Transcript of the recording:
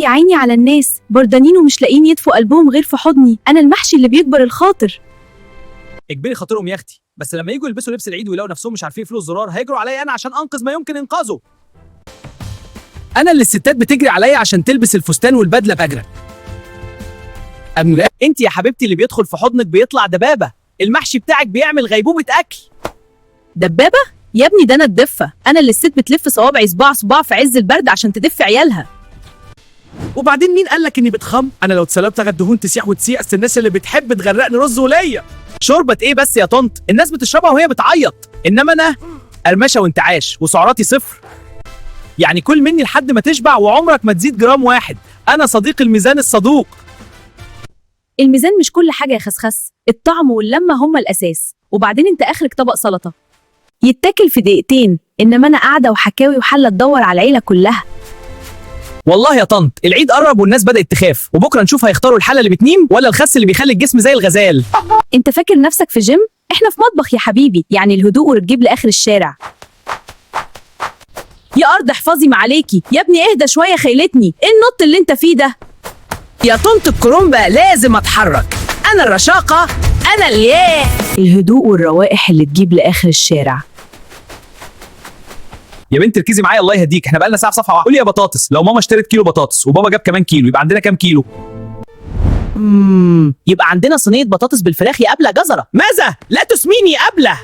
يا عيني على الناس، بردانين ومش لاقيين يدفوا قلبهم غير في حضني. انا المحشي اللي بيكبر الخاطر. اجبري خاطرهم يا اختي، بس لما يجوا يلبسوا لبس العيد ويلاقوا نفسهم مش عارفين يقفلوا الزرار هيجروا عليا انا عشان انقذ ما يمكن انقاذه. انا اللي الستات بتجري عليا عشان تلبس الفستان والبدله بجرة. انت يا حبيبتي اللي بيدخل في حضنك بيطلع دبابة. المحشي بتاعك بيعمل غيبوبة اكل. دبابة يا ابني؟ ده انا الدفة. انا اللي الست بتلف صوابعي صباع صباع في عز البرد عشان تدف عيالها. وبعدين مين قال لك اني بتخم؟ انا لو اتسلبت غد دهون تسيح وتسيح. أصل الناس اللي بتحب تغرقني رز وليا. شوربة ايه بس يا طنط؟ الناس بتشربها وهي بتعيط، انما انا قرمشه وانتعاش وسعراتي صفر. يعني كل مني لحد ما تشبع وعمرك ما تزيد جرام واحد. انا صديق الميزان الصدوق. الميزان مش كل حاجة يا خسخس، الطعم واللمه هما الاساس. وبعدين انت اخرك طبق سلطة يتاكل في دقيقتين، انما انا قاعدة وحكاوي وحله تدور على العيلة كلها. والله يا طنط العيد قرب والناس بدأت تخاف، وبكره نشوف هيختاروا الحلة اللي بتنيم ولا الخس اللي بيخلي الجسم زي الغزال. انت فاكر نفسك في جيم؟ احنا في مطبخ يا حبيبي، يعني الهدوء والرجيب لاخر الشارع. يا ارض احفظي ما عليكي يا ابني، اهدى شوية خيلتني. ايه النط اللي انت فيه ده؟ يا طنط الكرومبا لازم اتحرك. انا الرشاقه، انا الياه. الهدوء والروائح اللي تجيب لاخر الشارع. يا بنت ركزي معايا الله يهديك، احنا بقالنا ساعة في صفحة واحدة. قولي يا بطاطس، لو ماما اشترت كيلو بطاطس وبابا جاب كمان كيلو، يبقى عندنا كام كيلو؟ يبقى عندنا صينية بطاطس بالفراخ يا ابله جزرة. ماذا؟ لا تسميني ابله.